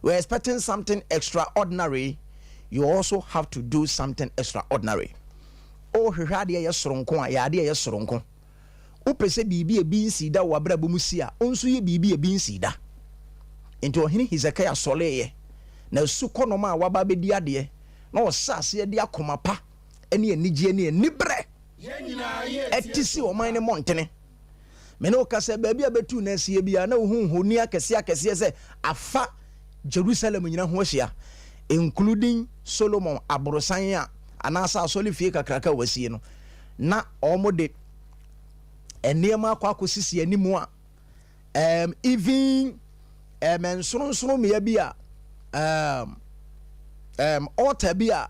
We're expecting something extraordinary, you also have to do something extraordinary. Wohwehwɛ adeɛ yɛ soronko a, yɛ adeɛ yɛ soronko. Wopɛ sɛ biribi a ebi nsi da wɔ abrabɔ mu si a, nso yɛ biribi a ebi nsi da. Nti ɔhene Hesekiah sɔreeɛ na asukɔnɔm a waba abɛdi adeɛ na ɔhyɛ aseɛ de akoma pa ne anigyeɛ ne aniberɛ ɛte si ɔman ne mmɔntene. Mene wo kasa, baabi a bɛtu na asie biara na wohu nhoni akɛseɛ akɛseɛ sɛ afa Jerusalem nyina ho ahyia, including Solomon aborosan a anaasɛ asɔre fie kakraka a wasie no. Na wɔn de nneɛma akɔ akɔsisi anim a even nsononsono mmea bi a altar bi a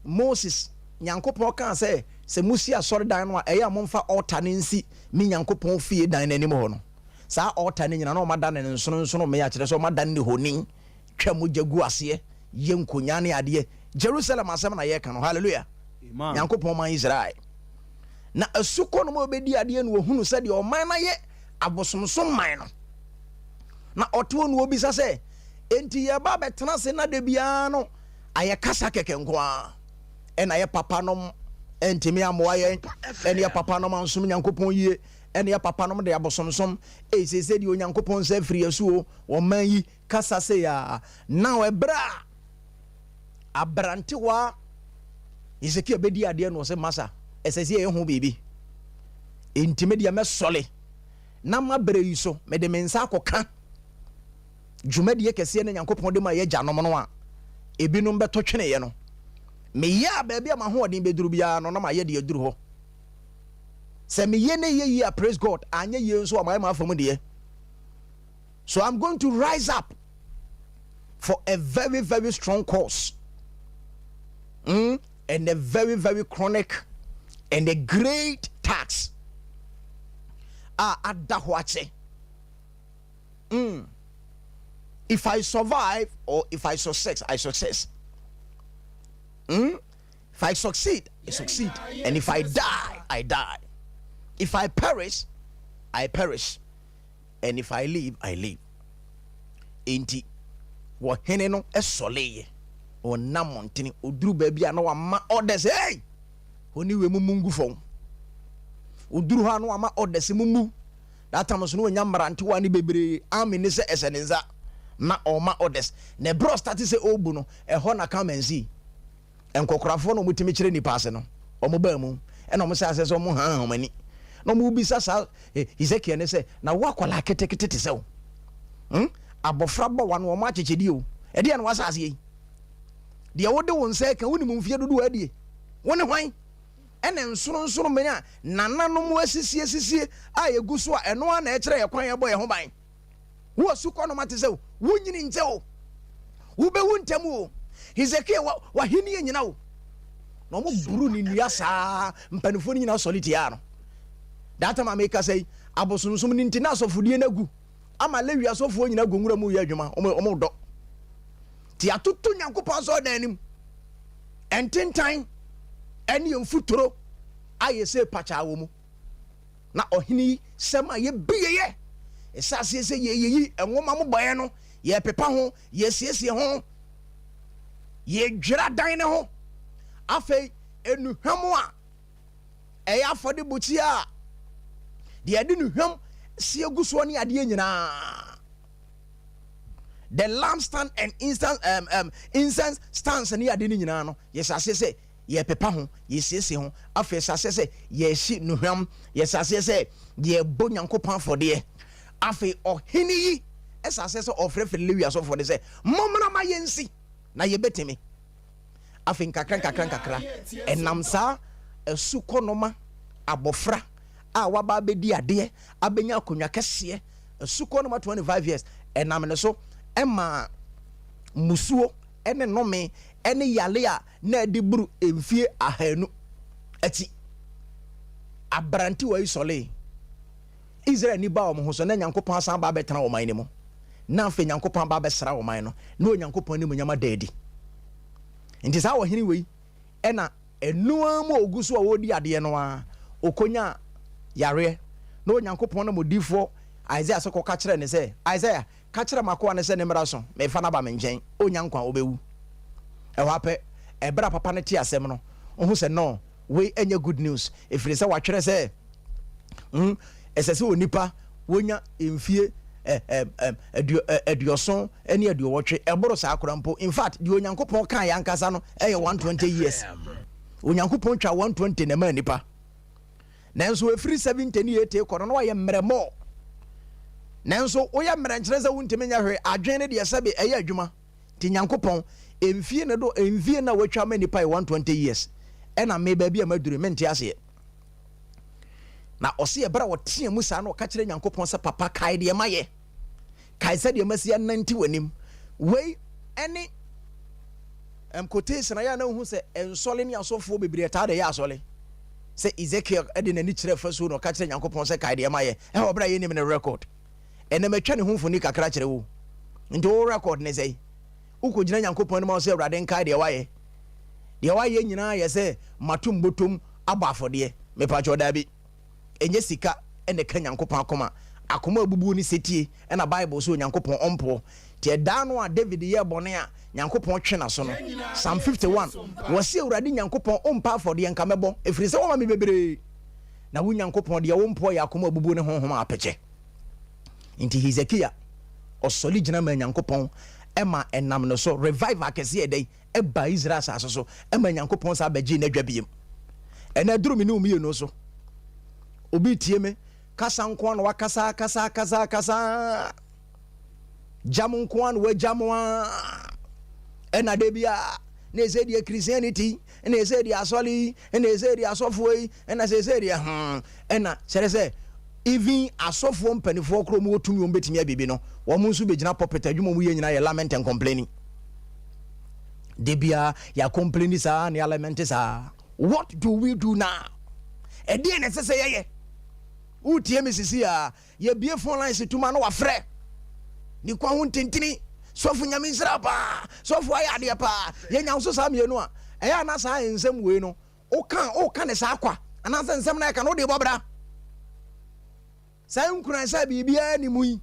Moses Nyankopɔn kaa sɛ musi asɔredan no a, ɛyɛ a momfa altar no nsi me Nyankopɔn fie dan n'anim hɔ no, saa altar no nyina na ɔmada ne nsononsono mmea, kyerɛ sɛ ɔmada ne honi, twa mogya gu aseɛ, yɛ nkonya ne adeɛ. Jerusalem asɛm na yɛka no. Hallelujah. Nyankopɔn man Israel na asukɔ no ma ɔbɛdi adeɛ no, wɔhunu sɛdeɛ ɔman no yɛ abosomsom man no, na ɔte hɔ no wɔbisa sɛ, enti yɛba bɛtena ase na da biara no ayɛ kasa kɛkɛ nko a, ɛna yɛ papa nom ɛntumi amoa yɛn, ɛne yɛ papa nom ansom Nyankopɔn yie, ɛne yɛ papa nom de abosomsom ɛyi sɛ deɛ Onyankopɔn nsa afiri yɛ so o, ɔman yi kasa sɛ yɛ now. Ɛberɛ a aberantewa Hesekia bɛdi adeɛ no, ɔsɛ masa ɛsɛ sɛ yɛyɛ ho biribi. Enti me deɛ mɛsɔle na mabrɛ yi so, mede me nsa akɔka dwumadie kɛseɛ ne Nyankopɔn de ma yɛ gyanom no a ebinom bɛtɔ tweneɛ no. Meyɛ a, baabi a mahoɔden bɛduru biara no na mayɛ deɛ aduru hɔ. Sɛ meyɛ ne yɛ yie a, praise God. Anyɛ yie nso a, mayɛ ma mu deɛ. So I'm going to rise up for a very very strong cause and a very very chronic and a great task a ada hɔ akyɛ. If I survive or if I success, I success. If I succeed, I succeed. And if I die, I die. If I perish, I perish. And if I live, I live. Enti wɔhene no ɛsɔleyɛ, ɔnam mmɔntene, ɔduru baabi a na wama orders, hey, hɔni wei mu mu ngu fam. Ɔduru hɔ a na wama orders mu mu. That time so no, wɔnya mmerantewa ne bebree, army ne sɛ ɛsɛ ne nsa na ɔma orders. Na ɛberɛ ɔstart sɛ ɔrebu no, ɛhɔ na come and see, nkɔkorafoɔ na ɔmotumi kyerɛ nipa ase no, ɔmo baa mu ɛna ɔmo sɛ asɛ sɛ ɔmo han ɔmo ani na ɔmo bisa saa Hesekiel ne sɛ, na wo akwadaa ketekete te sɛ wo, Abɔfra bɔ wa no, ɔmo akyekyɛdeɛ o, ɛdeɛ na wasa aseɛ yi deɛ wode wo nsa ka, wonim mfie dodoɔ adie, wo ne hwan? Ɛna nsononsono mmene a nananom asisi asisie a yɛgu so a, ɛno a na ɛkyerɛ yɛ kwan, yɛbɔ yɛn ho ban. Wo asukɔ nom ate sɛ wonyini nkyɛ o, wobɛwu ntɛm o. Hesekiel, waheni nyina o, na ɔmo buru ne nnua saa. Mpanimfoɔ no nyinaa sɔre tia no. That time a meka sɛ yi, abosonsom no nti na asɔfodie no agu ama Lewi asɔfoɔ nyinaa gu nwura mu yɛ adwuma, ɔmo dɔ nti atoto Nyankopɔn asɔredan anim ɛntentan ɛne mfuturo ayɛ sɛ pakyaa wɔ mu. Na ɔhene yi sɛm a yɛbieyɛ ɛsɛ aseɛ sɛ yɛyɛyi nwoma mo bɔeɛ no, yɛpepa ho, yɛsiesie ho, yɛdwira dan ne ho. Afei enuhwam a ɛyɛ afɔdebukyia a deɛ yɛde nuhwam sie gu soɔ ne adeɛ nyinaa, the lampstand and instant incense stands ne adeɛ no nyinaa no, yɛhyɛ aseɛ sɛ yɛpepa ho, yɛsiesie ho. Afei yɛhyɛ aseɛ sɛ yɛhyi nuhwam, yɛhyɛ aseɛ sɛ yɛbɔ Nyankopɔn afɔdeɛ. Afei ɔhene yi ɛhyɛ aseɛ sɛ ɔfrɛfrɛ Lewi asɔfoɔ de sɛ mommra ma yɛnsi na yɛbɛtumi. Afei nkakra nkakra nkakra, ɛnam saa asukɔnɔma abɔfra a waba abɛdi adeɛ, abɛnya akonnwa kɛseɛ, asukɔnɔma 25 years, ɛnam ne so ɛma musuo ɛne nnome ɛne yale a na ɛde buru mfie 200 akyi. Aberantewa yi sɔle Israel ni ba wɔn ho so na Nyankopɔn asan ba abɛtena wɔn man no mu, na afei Nyankopɔn ba abɛsra wɔn man no na Onyankopɔn anim nyama da adi. Nti saa ɔhene wei ɛna ɛnoa mu a ogu so a wɔredi adeɛ no a okonya yareɛ, na Onyankopɔn nam odiifoɔ Isaiah sɛ kɔka kyerɛ ne sɛ, Isaiah, Ka kyerɛ m'akoa no sɛ ne mmara so, merefa no aba me nkyɛn, ɔnnya nkwa, ɔbɛwu. Ɛhɔ ara pɛ, ɛberɛ a papa no tee asɛm no, ɔhu sɛ no, wei ɛnyɛ good news, ɛfiri sɛ wɔatwerɛ sɛ, hmm, ɛsɛ sɛ onipa wɔnya mfie aduɔson ne aduɔwɔtwe, ɛboro saa koraa mpo. In fact, deɛ Onyankopɔn kaeɛ ankasa no ɛyɛ 120 years. Onyankopɔn twa 120 na ɛmaa nipa. Nanso ɛfiri 70 ne 80 kɔ no na wayɛ mmerɛ mɔɔ. Nanso woyɛ mmerɛ nkyerɛ sɛ wontumi nyɛ hwee, adwene no deɛ sɛbe ɛyɛ adwuma. Nti Nyankopɔn, mfie no do, mfie no a watwa ama nipa yɛ 120 years, ɛna me baabi a maduru yi, mente aseɛ. Na ɔse ɛberɛ a ɔteɛ mu saa na ɔka kyerɛ Nyankopɔn sɛ, Papa, kae deɛ mayɛ, kae sɛdeɛ masi anante w'anim. Wei ɛne um, quotation a yɛ a na wohu sɛ nsɔle ne asɔfoɔ bebree ɛtaa de yɛ asɔle. Sɛ Ezekiel de n'ani kyerɛ fasuo na ɔka kyerɛ Nyankopɔn sɛ kae deɛ mayɛ, ɛwɔ berɛ a yɛnnim ne record. Ɛnnɛ matwa ne ho mfoni kakra kyerɛ wo. Nti wo record ne sɛn? Wokɔgyina Nyankopɔn anim a wo sɛ Awurade nkae deɛ wayɛ. Deɛ wayɛ nyinaa yɛ sɛ mato mbotom abɔ afɔdeɛ. Mepakyɛw daabi. Ɛnyɛ sika na ɛka Nyankopɔn akoma. Akoma a abubuo ne setie na Bible sɛ Onyankopɔn ɔmpoɔ. Nti ɛdaa no a David yɛɛ bɔne a Nyankopɔn twe n'aso no, Psalm 51, wɔse Awurade Nyankopɔn wompɛ afɔdeɛ nka mɛbɔ, ɛfiri sɛ woama me bebree. Na wo Nyankopɔn deɛ wompoɔ yɛ akoma a abubuo ne honhom a apɛkyɛ. Nti Hesekia ɔsɔre gyina maa Nyankopɔn ma ɛnam no so revival kɛseɛ ɛdɛn ɛbaa Israel asase so ɛma Nyankopɔn saa bɛgyee n'adwa biem. Ɛnɛ aduru me ne wo mmienu so. Obi tie me kasa nko ara na wakasa kasa kasa kasa gyam nko ara na wagyam a ɛna da bi a na ɛsɛ deɛ Christianity ɛna ɛsɛ deɛ asɔre yi ɛna ɛsɛ deɛ asɔfoɔ yi ɛna sɛ ɛsɛ deɛ hmm ɛna kyerɛ sɛ even asɔfoɔ mpanimfoɔ korɔ mu wɔtumi wɔn bɛtumi abibi no wɔn nso bɛgyina pulpit adwuma wɔn yɛ nyinaa yɛ lament and complaining. De bia yɛ complaining saa na yɛ lament saa. What do we do now? Ɛdeɛn na ɛsɛ sɛ yɛyɛ? Wotie me sisi a yɛbie phone lines tuma na wafrɛ ne kwan ho ntentini. Sɔfo, Nyame nhyira paa, sɔfo ayɛ adeɛ paa. Yɛnya wo so saa mmienu a ɛyɛ ana saa nsɛm wei no woka woka ne saa kwa anaasɛ nsɛm no ɛka no wode bɔ bra saa nkuran sɛ biribiara ni mu yi,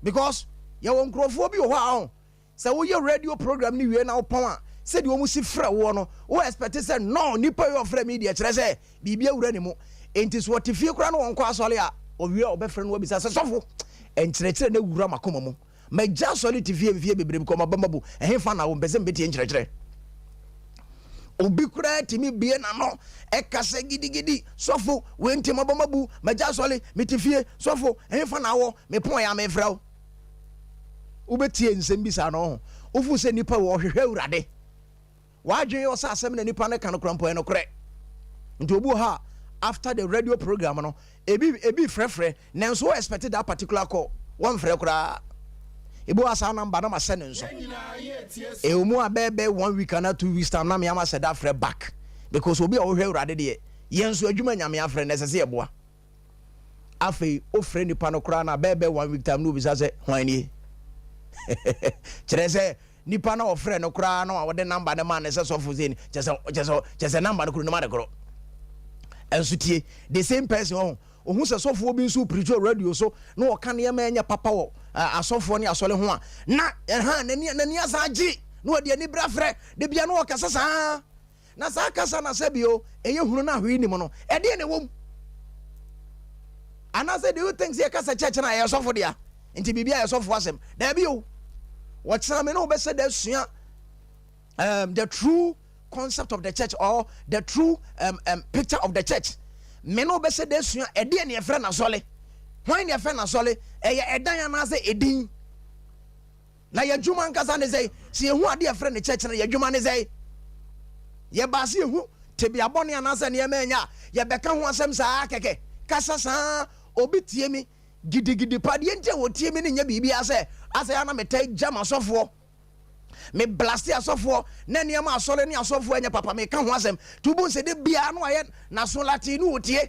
because yɛwɔ nkurɔfoɔ bi wɔ hɔ a ɔn sɛ woyɛ radio program no wie na wopɔn a, sɛdeɛ wɔn si frɛ woɔ no, wo expect sɛ no nipa yi ɔfrɛ me deɛ kyerɛ sɛ biribi awura ne mu. Enti so ɔte fie koraa na wɔnkɔ asɔre a, ɔwie a ɔbɛfrɛ no wabisa sɛ, sɔfo, nkyerɛkyerɛ no awura m'akoma mu, magya asɔre te fie mfie bebree because maba mabu, ɛhefa na wo mpɛ sɛ mbɛtie nkyerɛkyerɛ? Obi koraa tumi bie n'ano ɛkasa gidigidi, sɔfo, wei nti maba mabu, magya asɔre mete fie, sɔfo, ɛhefa na awɔ, mepɔn yɛ a mefrɛ wo. Wobɛtie nsɛm bi saa no ho wofu sɛ nipa wɔ ɔhwehwɛ Awurade w'adwene yɛ ɔsɛ asɛm na nipa no ka no kora mpo ɛnokorɛ. Nti obi wɔ ha after the radio program no ebi ebi frɛfrɛ, nanso wo expect that particular call, wɔmfrɛ koraa. Ebi wɔ saa number na ma sɛ ne nso ɛwɔ mu a bɛɛbɛ one week ana 2 weeks time na me ama sɛ da frɛ back, because obi a ɔhwɛ Awurade deɛ, yɛn nso adwuma Nyame afrɛ na ɛsɛ sɛ yɛboa. Afei wofrɛ nipa no koraa na bɛɛbɛ one week time na obisa sɛ hwan nie. Kyerɛ sɛ nipa na ɔfrɛ no koraa na wɔde number no ma ne sɛ sɔfo sɛ kyɛ sɛ number no kuro no ma de korɔ. Ɛnso tie, the same person ɔho ohun sɛ sɔfoɔ bi nso preach wɔ radio so na ɔka nneɛma ɛnyɛ papa wɔ asɔfoɔ ne asɔre ho a, na ɛha n'ani asan agye na wɔde ani bra frɛ de bia na ɔkasa saa na saa kasa na sɛ bio ɛyɛ hunu na ahwee nim no ɛdeɛ na ɛwɔ mu. Anaasɛ do you think sɛ yɛkasa church na ɛyɛ sɔfo dea nti biribi a yɛ sɔfo asɛm? Daabi o, wɔkyerɛ me ne wobɛsɛ da sua the true concept of the church or the true picture of the church. Me ne wobɛsɛ da sua ɛdeɛ ne yɛfrɛ n'asɔle, hwan ne yɛfrɛ n'asɔle, ɛyɛ ɛdan anaasɛ ɛdin, na yɛdwuma nkasa ne sɛ sɛ yɛhu adeɛ yɛfrɛ ne church no, yɛdwuma ne sɛ yɛbaa sɛ yɛhu tebea bɔne anaasɛ nneɛma ɛnyɛ a yɛbɛka ho asɛm saa kɛkɛ kasa saa. Obi tie mi gidigidi pa deɛ nti a wɔtie mi no nyɛ biribiara sɛ asɛ ana meta gyam asɔfoɔ, me blast asɔfoɔ na nneɛma asɔre ne asɔfoɔ ɛnyɛ papa meka ho asɛm nti wobu nsɛ de biara no ayɛ naso late ne wɔtie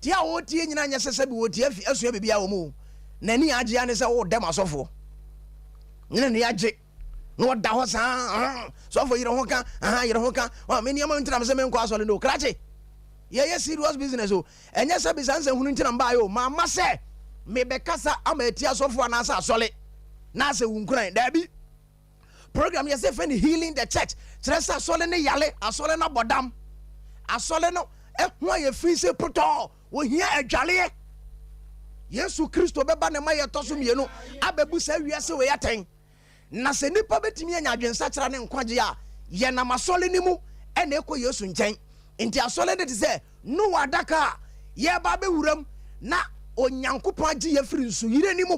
tie a wɔtie nyinaa nyɛ sɛ sɛ bi wɔtie afi asua biribiara wɔ mu. N'ani agye ane sɛ wodɛm asɔfoɔ nyina ni agye na ɔda hɔ saa, sɔfo yere ho ka aha yere ho ka me nneɛma ntina me sɛ menkɔ asɔre no. Krakye, yɛyɛ serious business o. Ɛnyɛ sɛ bisa nsɛm hunu ntina mbaayɛ o, maama sɛ mebɛkasa ama ati asɔfoɔ anaasɛ asɔle na asɛ wo nkuran. Daabi, program yɛ sɛ fɛ ne Healing the Church, kyerɛ sɛ asɔle ne yale, asɔle no abɔdam, asɔle no ɛho ayɛ firi sɛ potɔɔ, wɔhia adwaleɛ. Yesu Kristo bɛba ne ma yɛtɔ so mmienu abɛbu saa wiase wei atɛn, na sɛ nnipa bɛtumi anya adwensakyera ne nkwagye a, yɛnam asɔle no mu ɛna ɛkɔ Yesu nkyɛn. Nti asɔle no te sɛ Noa adaka a yɛba bɛwuram na Onyankopɔn agye yɛ firi nsuyire no mu.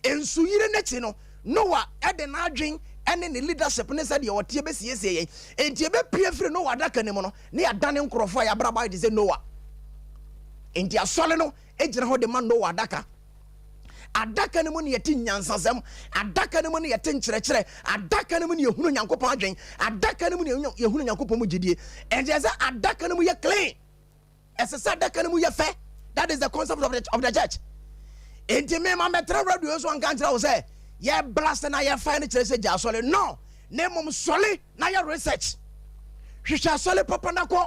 Nsuyire n'akyi no, Noa ɛde n'adwen ɛne ne leadership ne sɛdeɛ ɔteɛ bɛsiesie yɛn. Enti ɛbɛpie firi Noa adaka no mu no, ne yɛadane nkurɔfoɔ a yɛabrabɔ ayɛ te sɛ Noa. Enti asɔle no gyina hɔ de ma Noa adaka. Adaka no mu ne yɛte nyansasɛm, adaka no mu ne yɛte nkyerɛkyerɛ, adaka no mu ne yɛhunu Nyankopɔn adwen, adaka no mu ne yɛhunu Nyankopɔn mu gyidie. Ɛnti ɛsɛ adaka no mu yɛ clean, ɛsɛ sɛ adaka no mu yɛ fɛ. That is the concept of the church. Enti mema mɛtena radio so anka nkyerɛ wo sɛ yɛ blast na yɛfa no kyerɛ sɛ gya asɔre no, na mmom sɔle na yɛ research, hwehwɛ asɔre papa na kɔ.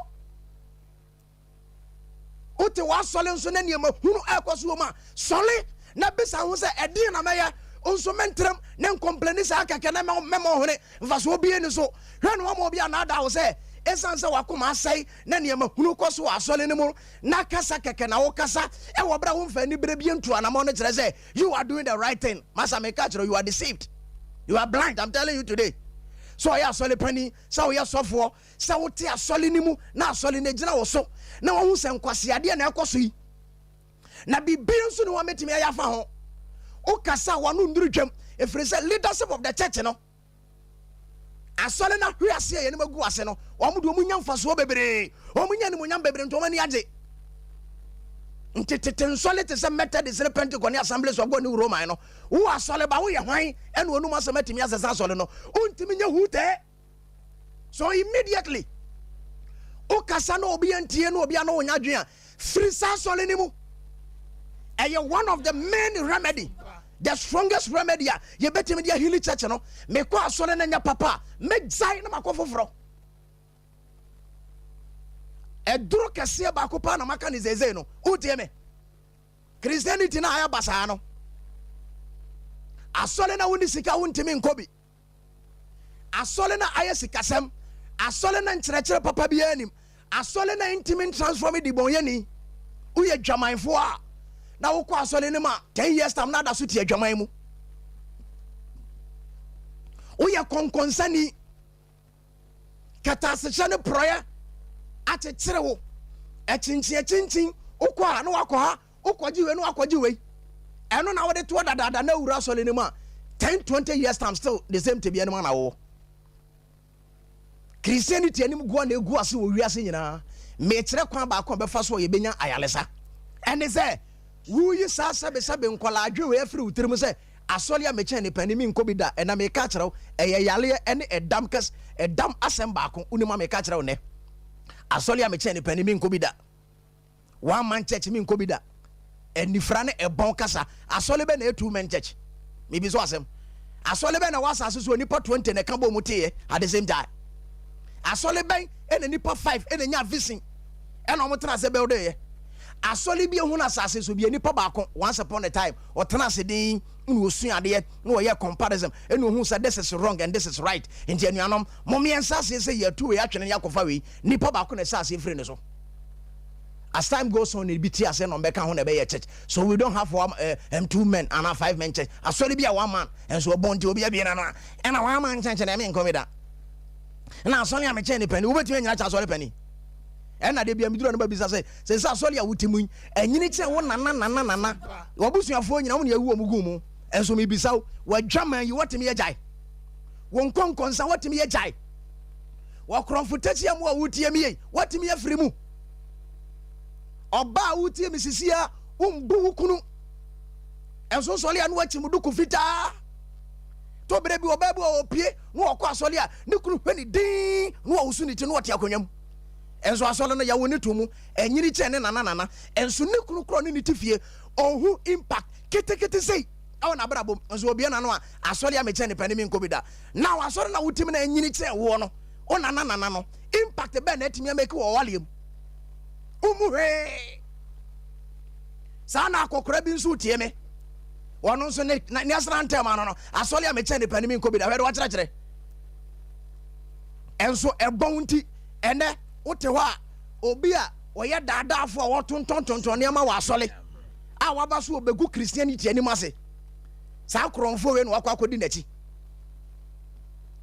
Wote w'asɔre nso na nneɛma hunu ɛkɔ so wɔ mu a, sɔle na bisa ho sɛ, ɛdeɛ na mɛyɛ nso mɛntrɛm ne ncomplain saa kɛkɛ na mɛma ɔhene mfasoɔ bie ni so. Hwɛ no, wama obi anaada wo sɛ ɛsiane sɛ wakoma asɛe na nneɛma hunu kɔ so wɔ asɔre no mu na kasa kɛkɛ na wokasa ɛwɔ berɛ a womfa ani berɛ bie ntu anammɔ no kyerɛ sɛ you are doing the right thing. Masa, meka kyerɛ, you are deceived, you are blind. I'm telling you today, sɛ ɔyɛ asɔre pani, sɛ woyɛ sɔfoɔ, sɛ wote asɔre no mu na asɔre no gyina wo so na wahu sɛ nkwaseadeɛ na ɛkɔ so yi na biribi nso ne wɔmɛtumi ayɛ afa ho, wokasa a wano nnuru dwam, ɛfiri sɛ leadership of the church no, asɔre no ahwe ase a yɛnim agu ase no, wɔn de wɔn nya mfasoɔ bebree, wɔn nya animonyam bebree, nti wɔn ani agye. Nti tete nsɔle te sɛ Methodist ne Pentecost ne Assemblies of God ne Roman no, wo asɔre ba woyɛ hwan ɛna onum asɛm atumi asesa asɔre no? Wontumi nyɛ hutɛ. So immediately wokasa na obi antie na obi ano wonya adwene a, firi saa asɔre no mu. Ɛyɛ one of the main remedy, the strongest remedy a yɛbɛtumi de aheal church no. Mekɔ asɔre no nyɛ papa a, mɛgyae na makɔ foforɔ. Ɛduro kɛseɛ baako paa na maka ne seesei no. Wotie me, Christianity no ayɛ basaa no, asɔre na wonni sika wontumi nkɔ bi, asɔre no ayɛ sikasɛm, asɔre no nkyerɛkyerɛ papa biara anim, asɔre no ntumi transform di bɔnyɛni. Woyɛ dwamanfoɔ a na wokɔ asɔre no mu a, 10 years time na ada so te adwaman mu. Woyɛ kɔnkɔnsani, kɛtɛasehyɛ ne porɔeɛ akyekyere wo, akyinkyin akyinkyin, wokɔ a na wakɔ ha, wokɔgye wei na wakɔgye wei, ɛno na wode toɔ dadaada na awura asɔre no mu a, 10 20 years time, still the same tebea no mu ana wowɔ. Christianity anim goa na egu ase wɔ wiase nyinaa. Mekyerɛ kwan baako a bɛfa so a yɛbɛnya ayalesa, ɛne sɛ woyi saa sɛbesɛbe nkɔla adwe wei afiri wo tirim sɛ asɔre a mekyɛn nipa ni menkɔ bi da. Ɛna meka kyerɛ wo, ɛyɛ yaleɛ ɛne ɛdam kɛs ɛdam asɛm baako. Wonim a meka kyerɛ wo nɛ, asɔre a mekyɛn nipa ni menkɔ bi da, one man church menkɔ bi da, anifra ne ɛbɔn kasa. Asɔre bɛ na two men church? Mebi so asɛm, asɔre bɛ na wɔ asase so nipa 20 na ɛka bɔ mu teeɛ at the same time? Asɔre bɛn ɛna nipa 5 ɛna nya vision ɛna wɔn tena ase bɛwde yɛ? Asɔre bi ehun asase so bi nipa baako, once upon a time, ɔtena ase den na osua adeɛ na ɔyɛ comparison ɛna ohun sɛ this is wrong and this is right, nti anuanom mo mmiɛnsa aseɛ sɛ yɛtu wei atwene ne akɔfa wei. Nipa baako na ɛsɛ aseɛ firi ne so. As time goes on, ebi ti ase na ɔmbɛka ho na ɛbɛyɛ church. So we don't have one two men and five men church. Asɔre bi a one man nso ɔbɔn nti obi abie na no a ɛna one man church na ɛmi nkɔmi da na asɔre a mekyɛn ne panyin wobɛtumi anyina kyɛ asɔre panyin. Ɛna de bia meduru no babisa sɛ asɔre a wote mu yi ɛnyini kyɛn wo nana nana nana wabusuafoɔ nyina wo ne awu ɔmo gu mu. Ɛnso mebisa wo, wadwaman yi wɔtumi yɛ gyae, wo nkɔnkɔnsa wɔtumi yɛ gyae, wɔkorɔmfo takyia mu a wotie mi yei wɔtumi afiri mu, ɔbaa a wotie mi sisi a wombu wo kunu ɛnso sɔre a na wakyi mu duku fitaa to berɛ bi, ɔbaa bi a ɔpie na ɔkɔ asɔre a ne kunu hwɛ ne din na ɔwoso ne ti na ɔte akonnwa mu, ɛnso asɔre no yɛwo ne to mu ɛnyini kyɛn ne nana nana, ɛnso ne kunu korɔ ne ne ti fie ɔhu impact ketekete sei ɛwɔ n'abrabɔ mu, nso obie n'ano a, asɔre a mekyɛn nipa ne mi nkɔ bi da. Na asɔre na wotim na ɛnyini kyɛn woɔ no, wo nana nana no, impact bɛn na ɛtumi amake wɔ ɔwaleɛ mu? Womu hwee. Saa na akɔkora bi nso tie me. Wɔn nso ne ne asena ntɛm ano no, asɔre a mekyɛn nipa no mi nkɔ bi da. Hwɛ de wakyerɛkyerɛ. Ɛnso ɛbɔn nti, ɛnɛ wote hɔ a, obi a ɔyɛ daadaafo a wɔtontɔntontɔn nneɛma wɔ asɔre a waba so ɔbɛgu Christianity anim ase. Saa korɔmfoɔ wei na wakɔ akɔdi n'akyi.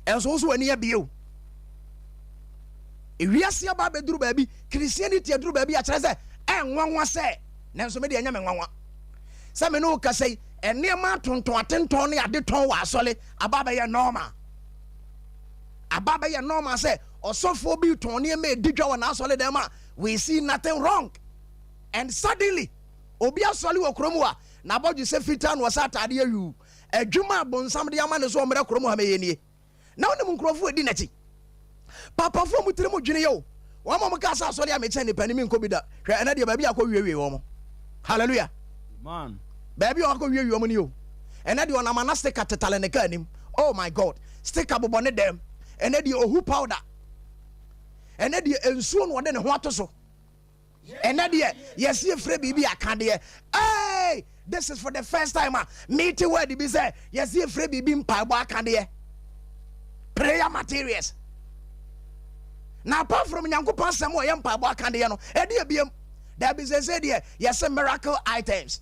Ɛnso wo nso w'ani abie o. Ewiase aba abɛduru baabi, Christianity aduru baabi akyerɛ sɛ ɛnwanwa sɛ, nanso me deɛ ɛnyɛ me nwanwa. Sɛ me ne wo kasa yi, nneɛma atontɔn atentɔn ne adetɔn wɔ asɔre aba abɛyɛ normal. Aba abɛyɛ normal sɛ ɔsɔfoɔ bi tɔn nneɛma edi dwa wɔ n'asɔre dɛm a, we see nothing wrong. And suddenly, obi asɔre wɔ kurom a n'abɔdwe sɛ fitaa na ɔsɛ ataadeɛ yuu. Adwuma a bonsam de ama ne so ɔmmerɛ kurom ha mɛyɛ nie. Na wonim nkurɔfoɔ edi n'akyi. Papafoɔ mu tirim dwene yɛ o. Wɔn a wɔka sɛ asɔre a mekyɛn nipa ni menkɔ bi da. Hwɛ ɛnɛ deɛ baabi a akɔ wiewie wɔn. Hallelujah. Amen. Baabi a wakɔ wiewie wɔn ni o. Ɛnɛ deɛ ɔnam ana sticker tetale ne kaa anim. Oh my God. Sticker bobɔ ne dɛm. Ɛnɛ deɛ ohu powder. Ɛnɛ deɛ nsuo na ɔde ne ho ato so. Ɛnɛ deɛ yɛsi efirɛ biribi akadeɛ. Hey, this is for the first time a meete word bi sɛ yɛsi efirɛ biribi mpaebɔ akadeɛ. Prayer materials. Na apart from Nyankopɔn asɛm a ɔyɛ mpaebɔ akadeɛ no, ɛde ebiem. Dabi sɛ deɛ yɛsɛ miracle items.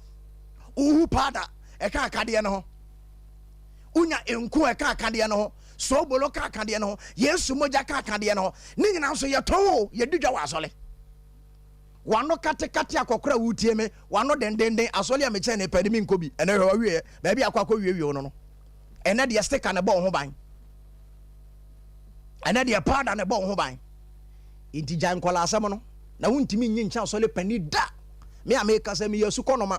Uhu powder ɛka akadeɛ no ho. Unya nku ɛka akadeɛ no ho. Sobolo ka akadeɛ no ho. Yesu mogya ka akadeɛ no ho. Ne nyinaa nso yɛtɔn o, yɛdi dwa wɔ asɔre. Wano katekate akɔkora wotie me, wano dendenden asɔre a mekyɛn ne pɛ ne menkɔ bi. Ɛnɛ hwɛ wawie baabi akɔ akɔ wiewie no no. Ɛnɛ deɛ sticker ne bɔ wo ho ban. Ɛnɛ deɛ powder ne bɔ wo ho ban. Nti gya nkɔla asɛm no na wontumi nyi nkyɛn asɔre pani da. Me a meka sɛ meyɛ sukɔnoma,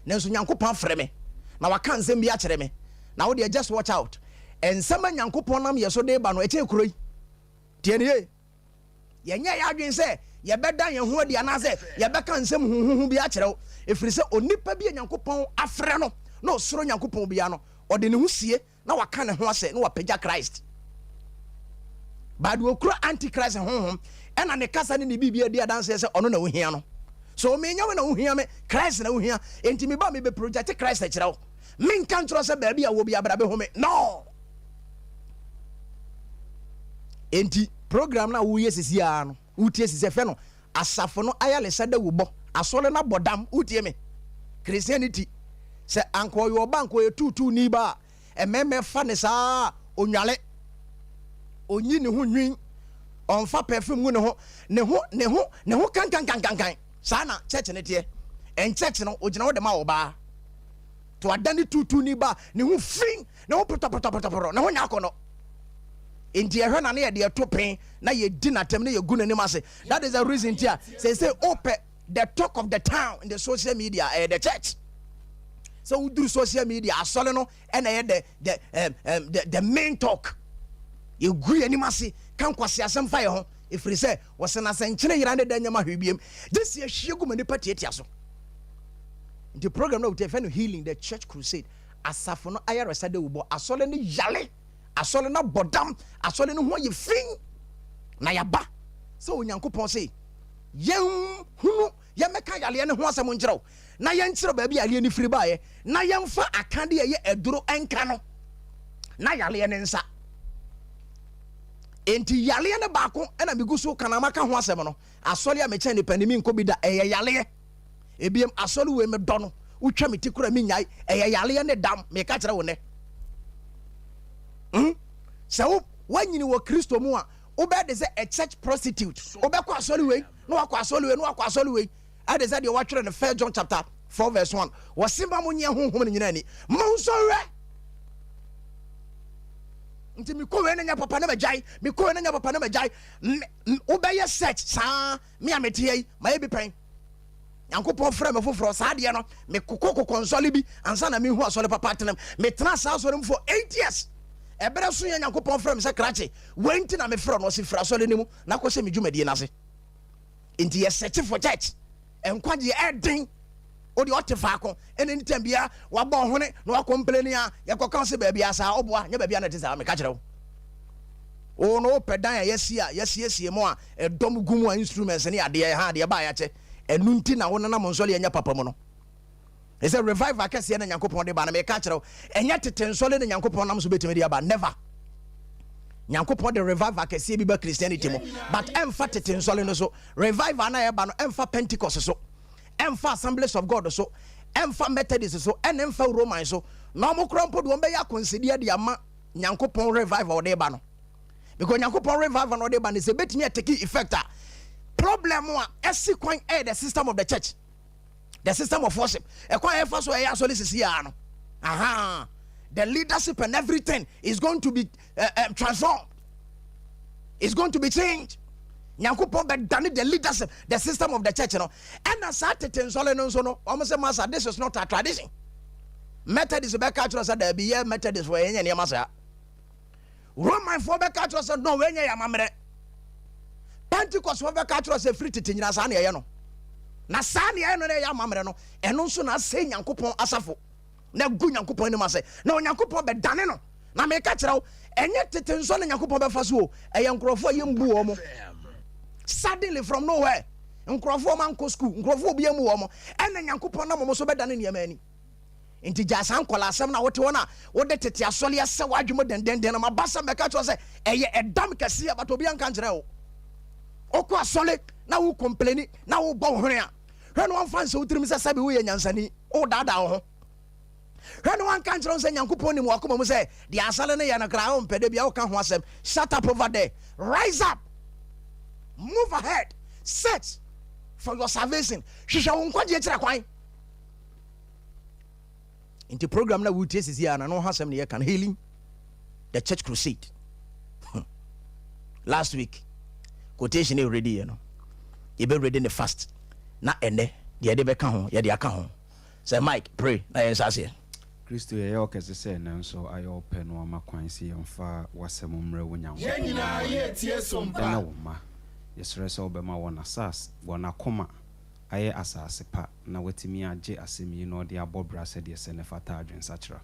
nanso Nyankopɔn afrɛ me na waka nsɛm bi akyerɛ me. Na wo deɛ just watch out. Nsɛm a Nyankopɔn nam yɛ so de ba no ɛkyɛn kuro yi. Tie ne yie. Yɛnyɛ yɛ adwene sɛ yɛbɛda yɛn ho adi anaasɛ yɛbɛka nsɛm huhuhu bi akyerɛ wo. Ɛfiri sɛ onipa bi a Nyankopɔn afrɛ no na ɔsoro Nyankopɔn bia no, ɔde ne ho sie na waka ne ho asɛ na wapagya Christ. Baade okura antichrist honhom ɛna ne kasa ne ne biribi adi adanseɛ sɛ ɔno na wohia no. So menya wo na wohia me, Christ na wohia. Enti me ba me bɛ project Christ kyerɛ wo. Menka nkyerɛ sɛ baabi a wɔ bi abra bɛhu me. No. Enti program na woyɛ sisi ara no, wotie sisi ɛfɛ no, asafo no ayalesa da wubɔ, asɔre no abɔ dam, wotie me. Christianity, sɛ anka ɔyɛ ɔba anka ɔyɛ tuutuu ni ba a, ɛmɛɛmɛ fa ne saa onwale, onyi ne ho nwin, ɔnfa perfume ngu ne ho, ne ho, ne ho, ne ho kankankankankan. Saa na church ne teɛ. Ɛn church no, ogyina hɔ de ma ɔbaa. To ada ne tuutuu ni ba, ne ho fi, ne ho pɔtɔpɔtɔpɔtɔpɔtɔ, ne ho nyɛ akɔnɔ. Nti ɛhwɛ na ne yɛde ɛto pen na yɛdi n'atɛm na yɛgu n'anim ase. That is the reason ti a sɛ sɛ opɛ the talk of the town in the social media ɛyɛ the church. Sɛ woduru social media asɔre no ɛna ɛyɛ the main talk. Yɛgu yɛn anim ase ka nkwasi asɛm fa yɛn ho ɛfiri sɛ wɔsɛ na sɛ nkyene yera ne da nyɛma hwee biem gye sɛ yɛhwie gu ma nipa tiatia so. Nti program no wotie fɛ no Healing the Church Crusade. Asafo no ayaresa de wobɔ asɔre no yale, asɔre no abɔ dam, asɔre no ho ayɛ fi na yaba sɛ Onyankopɔn se yɛn hunu yɛmmɛka yaleɛ no ho asɛm nkyerɛ wo na yɛnkyerɛ baabi yaleɛ no firi baeɛ na yɛmfa aka de ɛyɛ aduro nka no na yaleɛ no nsa. Enti yaleɛ no baako ɛna megu so ka na maka ho asɛm no. Asɔre a mekyɛn nipa ni menkɔ bi da, ɛyɛ yaleɛ. Ebiem asɔre wei medɔ no, wotwa me ti kora menyae, ɛyɛ yaleɛ ne dam, meka kyerɛ wo nɛ. Sɛ wo wanyini wɔ Kristo mu a, wobɛyɛ de sɛ a church prostitute. Wobɛkɔ asɔre wei na wakɔ asɔre wei na wakɔ asɔre wei. Ɛde sɛ deɛ wɔatwerɛ no 1 John chapter 4 verse 1. Wɔse ma mo nyɛ honhom no nyinaa ni. Mo nsɔre. Nti mekɔ wei na nyɛ papa na magyae, mekɔ wei na nyɛ papa na magyae. Wobɛyɛ search saa me a mete yi mayɛ bi pɛn. Nyankopɔn frɛ me foforɔ saa deɛ no mekokɔ kokɔ nsɔle bi ansa na mehu asɔre papa atenam. Metena saa asɔre mu for 8 years. Ɛberɛ so yɛ Nyankopɔn frɛ me sɛ krakye wei nti na mefrɛ no, ɔse firi asɔre no mu na kɔhyɛ me dwumadie no ase. Nti yɛ search for church. Nkwagyeɛ ɛden. Wode ɔte faako ɛna anytime bia wabɔ ɔhone na wakɔmpleni a yɛkɔka sɛ baabi a saa ɔboa nyɛ baabi a na ɛte saa meka kyerɛ wo. Wo no wopɛ dan a yɛasi a yɛasiesie mu a ɛdɔm gu mu a instruments ne adeɛ ha adeɛ baa yɛakyɛ. Ɛno nti na wo nenam nsɔre ɛnyɛ papa mu no. Ɛsɛ revival kɛseɛ na Nyankopɔn de ba no. Meka kyerɛ wo, ɛnyɛ tete nsɔle na Nyankopɔn nam so bɛtumi de aba. Never. Nyankopɔn de revival kɛseɛ bi ba Christianity mu, but ɛmfa tete nsɔle no so. Revival na ɛba no, ɛmfa Pentecost so, ɛmfa Assemblies of God so, ɛmfa Methodist so, ɛne ɛmfa Roman so. Na ɔmo kora mpo de, wɔn bɛyɛ akɔnsideɛ de ama Nyankopɔn revival ɔde ba no, because Nyankopɔn revival na ɔde ba no sɛ bɛtumi atake effect a, problem a ɛsi kwan ɛyɛ the system of the church, the system of worship. Ɛkwan a ɛfa so ɛyɛ asɔre sisi yaa no, aha, the leadership and everything is going to be transformed, is going to be changed. Nyankopɔn bɛdane the leadership, the system of the church no. Ɛna saa tete nsɔle no nso no, wɔn sɛ, "Master, this is not our tradition." Methodist bɛka kyerɛ sɛ, "Daabi, yɛ Methodist fo, yɛnyɛ nneɛma saa." Romanfoɔ bɛka kyerɛ sɛ, "No, wɔnyɛ yɛ amammerɛ." Pentecost foɔ bɛka kyerɛ sɛ, "Firi tete nyina, saa ne ɛyɛ no, na saa ne ɛyɛ no na ɛyɛ amammerɛ no." Ɛno nso na asɛ Nyankopɔn asafo na gu Nyankopɔn anim ase, na Onyankopɔn bɛdane no. Na meka kyerɛ wo, ɛnyɛ tete nso na Nyankopɔn bɛfa so o. Ɛyɛ nkurɔfoɔ a yɛmbu wɔ mo. Suddenly, from nowhere, nkurɔfoɔ ma nkɔ school, nkurɔfoɔ obi amu wɔ mo, ɛna Nyankopɔn nam mo so bɛdane nneɛma ani. Nti gya saa nkɔla asɛm na wote hɔ no a wode tete asɔle asɛ w'adwuma dendenden no. Maba sɛ mɛka kyerɛ sɛ ɛyɛ ɛdam kɛseɛ, but obi anka nkyerɛ wo. Wokɔ asɔle na wo complain na wobɔ wo hwene a, hwɛ no, wamfa nsɛ wo tirim sɛ sɛbi woyɛ nyansani, wodaadaa wo ho. Hwɛ no, wanka nkyerɛ wo sɛ Nyankopɔn nim wakoma mu sɛ deɛ asɔle no yɛ no koraa wompɛ da bia woka ho asɛm. Shut up over there. Rise up, move ahead, search for your salvation. Hwehwɛ wo nkwagyeɛ kyerɛ kwan. Nti program na wotie sisi a na no ho asɛm ne yɛka no, Healing the Church Crusade. Last week quotation already yɛ no, yɛbɛready ne fast na ɛnɛ deɛ yɛde bɛka ho, yɛde aka ho sɛ Mike pray na yɛn nsa aseɛ. Kristo, yɛyɛ ɔkɛse sɛ nanso ayɛ ɔpɛ no ama kwan sɛ yɛmfa w'asɛm mmerɛ wo. Yɛn Nyankopɔn nyinaa yɛtie Sompa. Ɛne wo mma, yɛsrɛ sɛ wobɛma wɔn asase, wɔn akoma ayɛ asase pa na watumi agye asɛm yi na ɔde abɔ bra sɛdeɛ sɛ ne fata adwensakyera.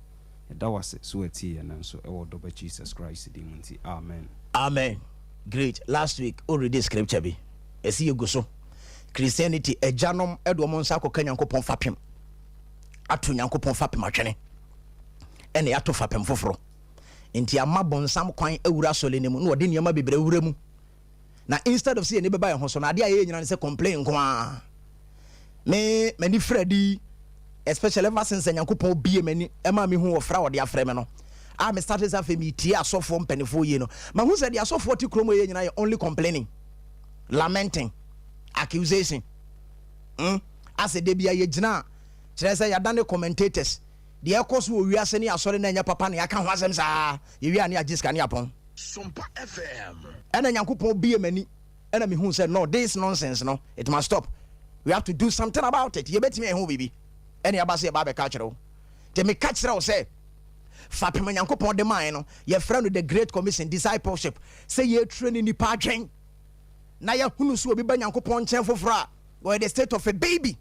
Yɛda wo ase so watie yɛn nanso ɛwɔ dɔba Jesus Christ din mu nti, amen. Amen. Great. Last week already scripture bi ɛsi yɛgu so. Christianity agyanom ɛde ɔmo nsa akɔka Nyankopɔn fapem ato, Nyankopɔn fapem atwene, ɛna yɛato fapem foforɔ. Nti ama bɔnsam kwan awura asɔle no mu na wɔde nneɛma bebree awura mu. Na instead of sɛ yɛni bɛba yɛn ho so no, adeɛ a yɛyɛ nyina ne sɛ complain nko a. Me m'ani frɛ di, especially ever since Nyankopɔn bie m'ani ɛma me hu wɔfrɛ a wɔde afrɛ me no a, me start sɛ afei metie asɔfoɔ mpanimfoɔ yie no, mahu sɛ deɛ asɔfoɔ te kurom yɛ nyinaa yɛ only complaining, lamenting, accusation. Asɛ da bia yɛgyina a, kyerɛ sɛ yɛadane commentators. Deɛ ɛkɔ so wɔ wiase ne asɔre no ɛnyɛ papa ne yɛaka ho asɛm saa. Yɛwie a, ne yɛagye sika ne apɔn. Sompa FM. Ɛna Nyankopɔn bie m'ani ɛna mehu sɛ no, this nonsense no, it must stop. We have to do something about it. Yɛbɛtumi ɛho biribi ɛne aba sɛ yɛba bɛka kyerɛ wo. Nti meka kyerɛ wo sɛ fapem Nyankopɔn de mae no, yɛfrɛ no the Great Commission, discipleship, sɛ yɛtire ne nipa adwen na yɛhunu so obi ba Nyankopɔn nkyɛn foforɔ a, wɔyɛ the state of a baby.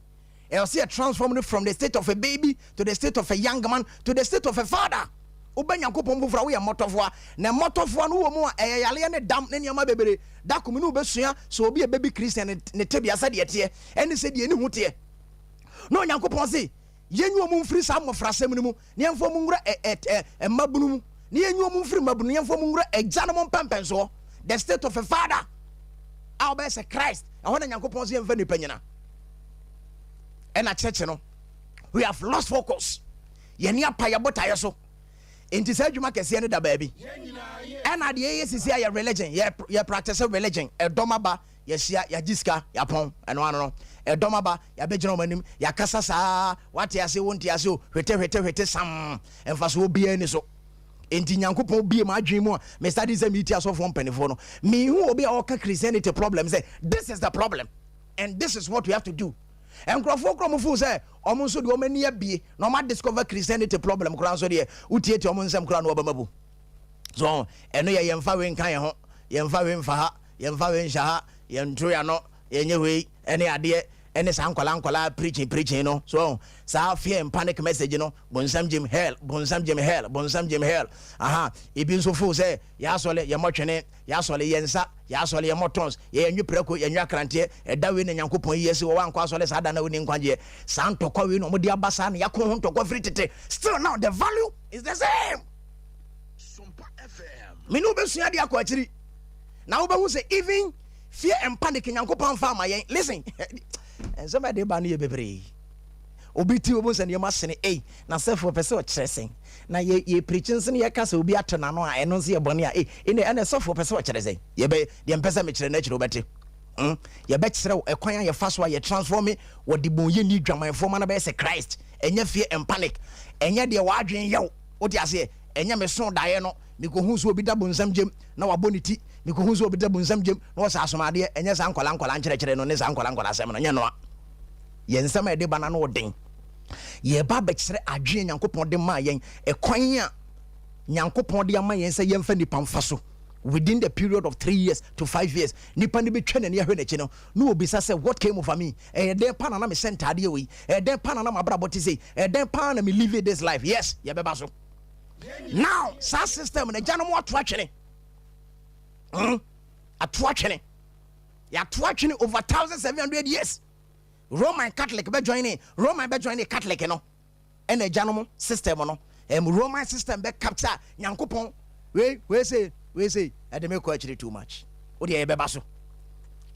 Ɛwɔ sɛ yɛ transform no from the state of a baby to the state of a young man to the state of a father. Wobɛ Nyankopɔn foforɔ a, woyɛ mmɔtɔfoa, na mmɔtɔfoa no wɔ mu a, ɛyɛ yaleɛ ne dam ne nneɛma bebree. Da komi ne wobɛsua sɛ obi a bɛbi Christian ne tebea sɛdeɛ teɛ ɛne sɛ deɛ ne ho teɛ na Onyankopɔn se yɛnyi wɔn mfiri saa mmɔfrasɛm no mu na yɛmfa wɔn nwura mmabunu mu, na yɛnyi wɔn mfiri mmabunu na yɛmfa wɔn nwura agya no mo mpɛmpɛnsoɔ, the state of a father a wɔbɛyɛ sɛ Christ. Ɛhɔ na Nyankopɔn sɛ yɛmfa nipa nyina. Ɛna kyerɛkyerɛ no, we have lost focus. Yɛne apa yɛ botaeɛ so. Nti saa adwuma kɛseɛ no da baabi. Ɛna deɛ yɛyɛ sisi a yɛ religion, yɛ practice religion. Ɛdɔm aba, yɛhyia, yɛagye sika, yɛapɔn. Ɛno ano no, ɛdɔm aba, yɛabɛgyina wɔn anim, yɛakasa saa, wate ase, wonte ase o, hwete hwete hwete sam, mfasoɔ biara ni so. Nti Nyankopɔn bie ma adwene mu a, me study sɛ meeti asɔfoɔ mpanimfoɔ no, mehu obi a ɔka Christianity problem sɛ this is the problem and this is what we have to do. Nkurɔfoɔ korɔ mo feel sɛ ɔmo nso deɛ ɔmo ani abie na ɔmo adiscover Christianity problem koraa nso deɛ, wotietie ɔmo nsɛm koraa na ɔbɛma bu so. Ɛno yɛ yɛmfa wei nka yɛn ho, yɛmfa wei mfa ha, yɛmfa wei nhyɛ ha, yɛnto ya no, yɛnyɛ wei ɛne adeɛ. Ɛne saa nkwadaa nkwadaa preaching preaching no so, saa fear and panic message no, bonsam gyem hell, bonsam gyem hell, bonsam gyem hell. Aha, ebi nso fo sɛ yɛasɔle yɛmmɔ twene, yɛasɔle yɛn nsa, yɛasɔle yɛmmɔ tons, yɛyɛ prɛko, yɛnwe akranteɛ. Ɛda wei na Nyankopɔn yi asi wɔ, wankɔ asɔle saa da na woni nkwagyeɛ. Saa ntɔkwa wei na ɔmode aba saa na yɛako ho ntɔkwa firi tete. Still now the value is the same. Mene wobɛsua de akɔ akyiri na wobɛhu sɛ even fear and panic, Nyankopɔn fa ama yɛn. Listen, nsɛm a ɛde ba no yɛ bebree. Obi ti obi sɛ nneɛma sene ei na sɛfoɔ pɛ sɛ ɔkyerɛ sɛn na yɛ yɛ pirikyi nso ne yɛka sɛ obi ato n'ano a, ɛno nso yɛ bɔne a ei ɛnɛ ɛnɛ sɔfoɔ pɛ sɛ ɔkyerɛ sɛn. Yɛbɛ deɛ mpɛ sɛ mekyerɛ no akyerɛ, wobɛte. Yɛbɛkyerɛ wo ɛkwan a yɛfa so a yɛ transform wɔde bɔnyɛ ni dwamanfoɔ ma no bɛyɛ sɛ Christ. Ɛnyɛ fear and panic, ɛnyɛ deɛ wɔadwen yɛw, wote aseɛ? Ɛnyɛ me so daeɛ no mekɔhu so obi da bonsam gyem na wabɔ ne ti, mekɔhu so obi da bonsam gyem na wɔsɛ asomadeɛ. Ɛnyɛ saa nkɔla nkɔla nkyerɛkyerɛ no ne saa nkɔla nkɔla asɛm no nyɛ noa. Yɛn nsɛm a yɛde ba no no ɔden. Yɛba bɛkyerɛ adwene Nyankopɔn de maa yɛn, ɛkwan a Nyankopɔn de ama yɛn sɛ yɛmfa nipa mfa so within the period of 3 years to 5 years. Nipa no bɛtwa n'ani ahwɛ n'akyi no na obisa sɛ, "What came over me? Ɛyɛ dɛn pa na na mehyɛ ntaadeɛ wei? Ɛyɛ dɛn pa na na mabrabɔ te sei? Ɛyɛ dɛn pa na me live this life?" Yes, yɛbɛba so. Now saa system no, agya no mo ato atwene, Ato atwene, yɛato atwene over 1700 years. Roman Catholic bɛ join ne Roman bɛ join ne Catholic no, ɛna agya no mo system no, Roman system bɛ capture Nyankopɔn wei wei sei wei sei. Ɛde me kɔ akyiri too much. Wo deɛ, yɛbɛba so.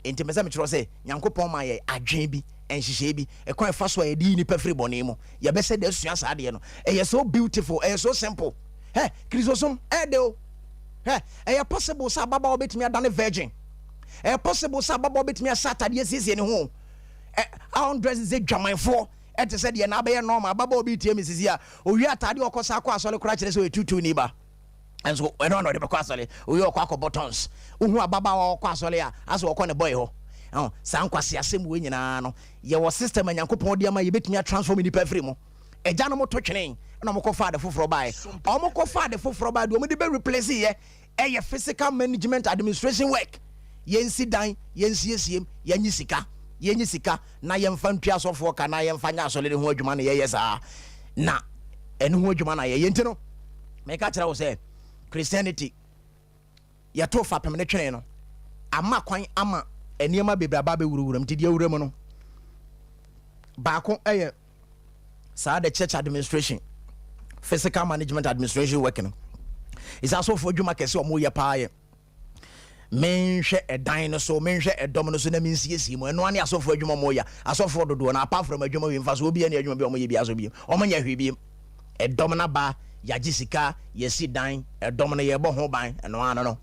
Nti mɛ sɛ mekyerɛ sɛ Nyankopɔn ma yɛ adwen bi, nhyehyɛe bi, ɛkwan ɛfa so a yɛde yi nipa firi bɔne mu. Yɛbɛsɛ de asua saa adeɛ no. Ɛyɛ so beautiful, ɛyɛ so simple. Hɛ, Kristosom ɛɛde o. Hɛ, ɛyɛ possible sɛ ababaawa bɛtumi adane virgin. Ɛyɛ possible sɛ ababaawa bɛtumi ahyɛ atadeɛ siesie ne ho ɛ undress sɛ dwamanfoɔ, ɛte sɛ deɛ n'abɛyɛ normal. Ababaawa bi tie mi sisi a owie atadeɛ ɔkɔ sa akɔ asɔre koraa kyerɛ sɛ ɔyɛ tutu ni ba, nso ɛno na ɔde bɛkɔ asɔre. Owie, ɔkɔ akɔ buttons. Wohu ababaawa ɔkɔ asɔre a, asɛ ɔkɔ ne bɔyɛ hɔ. Ɛhɔ saa nkwasi asɛm wei nyinaa no, yɛwɔ system a Nyankopɔn de ama yɛbɛtumi atransform nipa afiri mu. Ɛgya no mo to twene ɛna ɔmo kɔfa ade foforɔ baeɛ. Ɔmo kɔfa ade foforɔ baeɛ deɛ, ɔmo de bɛ replace yɛ ɛyɛ physical management administration work. Yɛnsi dan, yɛnsiesie m, yɛnyi sika, yɛnyi sika na yɛmfa ntua asɔfoɔ ka na yɛmfa nyɛ asɔre de ho adwuma. Na yɛyɛ saa na ɛno ho adwuma na yɛyɛ. Nti no meka kyerɛ wo sɛ Christianity yɛto fapem ne twene no ama kwan ama nneɛma bebree aba bɛwurawura mu. Nti deɛ awura mu no baako ɛyɛ saa the church administration, physical management administration work no. Ɛsɛ asɔfoɔ adwuma kɛse a ɔmo yɛ paa yɛ menhwɛ ɛdan no so, menhwɛ ɛdɔm no so na mensiesie mu. Ɛno ane asɔfoɔ adwuma mo yɛ. Asɔfoɔ dodoɔ no, apart from adwuma wi mfa so, obi ne adwuma bi a ɔmo yɛ bi aso bi, ɔmo nyɛ hwee bi. Ɛdɔm no ba, yɛagye sika, yɛsi dan, ɛdɔm no yɛbɔ ho ban. Ɛno ano no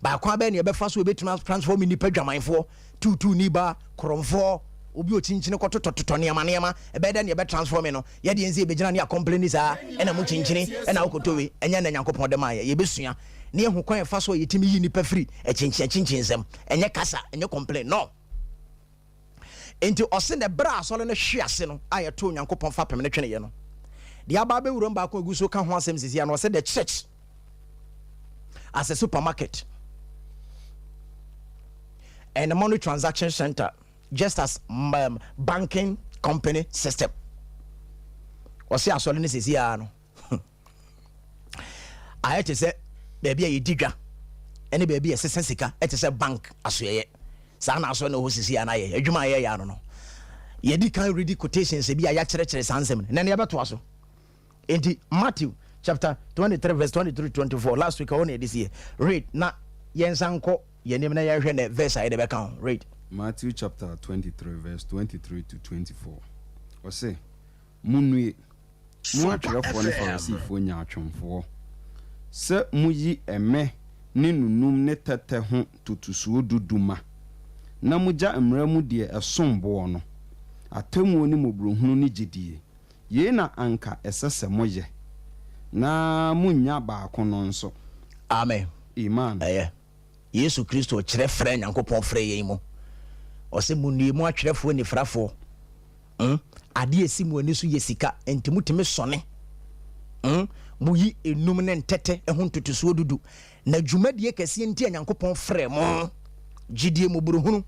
baako abɛɛ ne yɛbɛfa so yɛbɛtumi transform nipa dwamanfoɔ, tuutuu niba, korɔmfoɔ, obi okyinkyini kɔtotɔtotɔ nneɛma nneɛma. Ɛbɛyɛ dɛ ne yɛbɛ transform no? Yɛde yɛn sɛ yɛbɛgyina ne acomplain saa ɛna mo kyinkyini ɛna wokɔtɔ wei. Ɛnyɛ na Nyankopɔn de ma yɛ. Yɛbɛsua ne yɛhu kwan yɛfa so a yɛtumi yi nipa firi akyinkyin akyinkyin nsɛm. Ɛnyɛ kasa, ɛnyɛ complain no. Nti ɔse na berɛ a asɔre no hwe ase no a yɛto Onyankopɔn fa pem no tweneyɛ no deɛ, aba bɛwura mu baako agu so ka ho asɛm sisi ano. Ɔsɛ the church as a supermarket and a money transaction center, just as banking company system. Ɔsɛ asɔre no sisi ara no ayɛ te sɛ baabi a yɛdi dwa ɛne baabi a yɛsesa sika, ɛte sɛ bank asoɛyɛ. Saa na asɔre no hɔ sisi ara yɛ adwuma a yɛyɛ ano no. Yɛdi kan ready quotations bi a yɛakyerɛkyerɛ saa nsɛm no na ne yɛbɛtoa so. Nti Matthew chapter 23 verse 23 24, last week ɔwɔ na yɛde si yɛ. Read na yɛnsa nkɔ yɛnim na yɛhwɛ ne verse a yɛde bɛka ho. Read. Matthew chapter 23 verse 23 to 24. Ɔse, "Munnue, mo atwerɛfoɔ ne Farisifoɔ nyaatwomfoɔ, sɛ moyi ɛmɛ ne nunum ne tɛtɛ ho totosuo dudu ma, na mogya mmara mu deɛ ɛsom boɔ no, atemmuo ne mmɔborɔhunu ne gyidie. Yei na anka ɛsɛ sɛ moyɛ, na munnya baako no nso." Amen. Amen. Ɛyɛ Yesu Kristo kyerɛ frɛ Nyankopɔn frɛ yɛn mu. Ɔsɛ munnue, mu atwerɛfoɔ nifrafoɔ. Adeɛ esi mu ani so yɛ sika, nti mutumi sɔne, Muyi enum ne ntɛtɛ ho ntotosoɔ dudu, na dwumadie kɛseɛ nti a Nyankopɔn frɛ mo, gyidie, mmɔborɔhunu